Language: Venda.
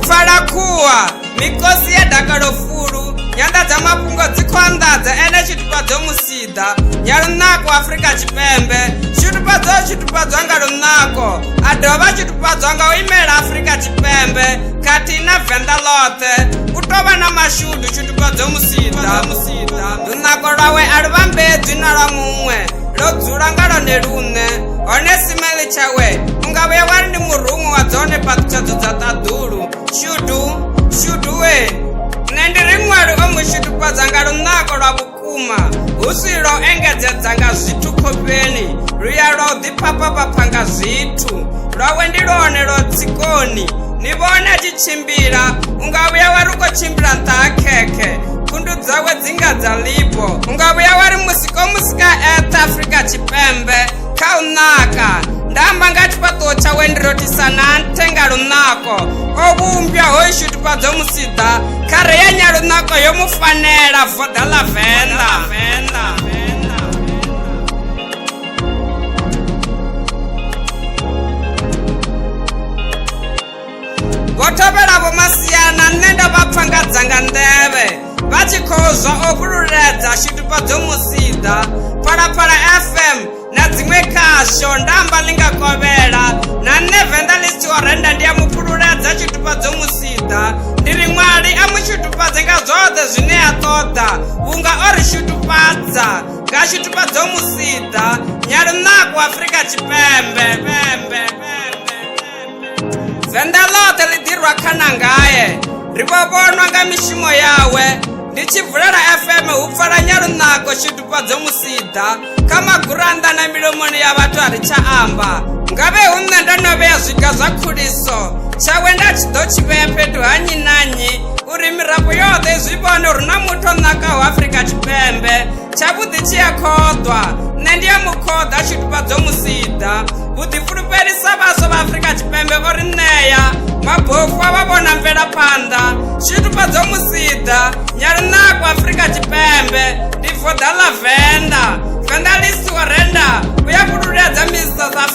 Pfala khuwa, mikosi ya dakalo fulu, nyanḓadzamafhungo dzi khou anḓadza ene Tshitupadzo Musiḓa, nyalunako Afrika Tshipembe. Tshitupadzo o tshitupadzwa nga lunako, a dovha a tshitupadzwa nga u imela Afrika Tshipembe khathihi na Venḓa ḽoṱhe. U tou vha na mashudu Tshitupadzo Musiḓa. Lunako lwawe a lu vhambedzwi na lwa muṅwe, lwo dzula nga lwone luṋe. Hone simeli tshawe u nga vhuya wa ri ndi muruṅwa wa dzone phaṱhutshedzo dza ṱaḓulu. Shudu, shudu we. Nṋe ndi ri ṅwali o mu shudufhadza nga lunako lwa vhukuma, hu si lwa u engedzedza nga zwithu khofheni, lu ya lwa u ḓiphaphapha nga zwithu. Lwawe ndi lwone lwa tsikoni. Ni vhone a tshi tshimbila, u nga vhuya wa ri u khou tshimbila nṱha ha khekhe. Khundu dzawe dzi nga dza ḽibo. U nga vhuya wa ri musiko musika eṱhe Afrika Tshipembe kha u naka. Nda amba nga tshifhaṱuwo tshawe ndi rothisa na nthe nga lunako. O vhumbwa hoyu Shudufhadzo Musiḓa, khare ya nyalunako yo mu fanela, voḓa ḽa Venḓa. Vho thovhela Vho Masiana nṋe ndo vha pfa nga dzanga nḓevhe vha tshi khou zwa o fhululedza Shudufhadzo Musiḓa, Phalaphala FM na dziṅwe khasho nda amba ḽi nga kovhela na nṋe Venḓa ḽi si tshiho renda ndi a mu fhululedza Shudufhadzo Musiḓa. Ndi ri ṅwali a mu shudufhadze nga zwoṱhe zwine a ṱoḓa vhunga o ri shudufhadza nga Shudufhadzo Musiḓa, nyalunako Afrika Tshipembe. Venḓa ḽoṱhe ḽi ḓirwa khana ngae, ri vho vhonwa nga mishumo yawe. Ndi tshi vulela FM hu pfala nyalunako Shudufhadzo Musiḓa kha magurannḓa na milomoni ya vhathu a ri tsha amba. Ngavhe hu nṋe ndo no vhea zwiga zwa khuliso tshawe nda tshi ḓo tshi vhea fhethu ha nnyi na nnyi uri mirafho yoṱhe i zwi vhone uri na muthu o nakaho Afrika Tshipembe. Tshavhuḓi tshi a khoḓwa, nṋe ndi a mu khoḓa Shudufhadzo Musiḓa. Vhuḓifulufheli sa vhaswa vha Afrika Tshipembe o ri ṋea mabofu a vha vhona mvelaphanḓa. Shudufhadzo Musiḓa, nyalunako Afrika Tshipembe, ndi voḓa ḽa Venḓa. Venḓa ḽi si wa renda, u ya fhululedza Miss South Africa.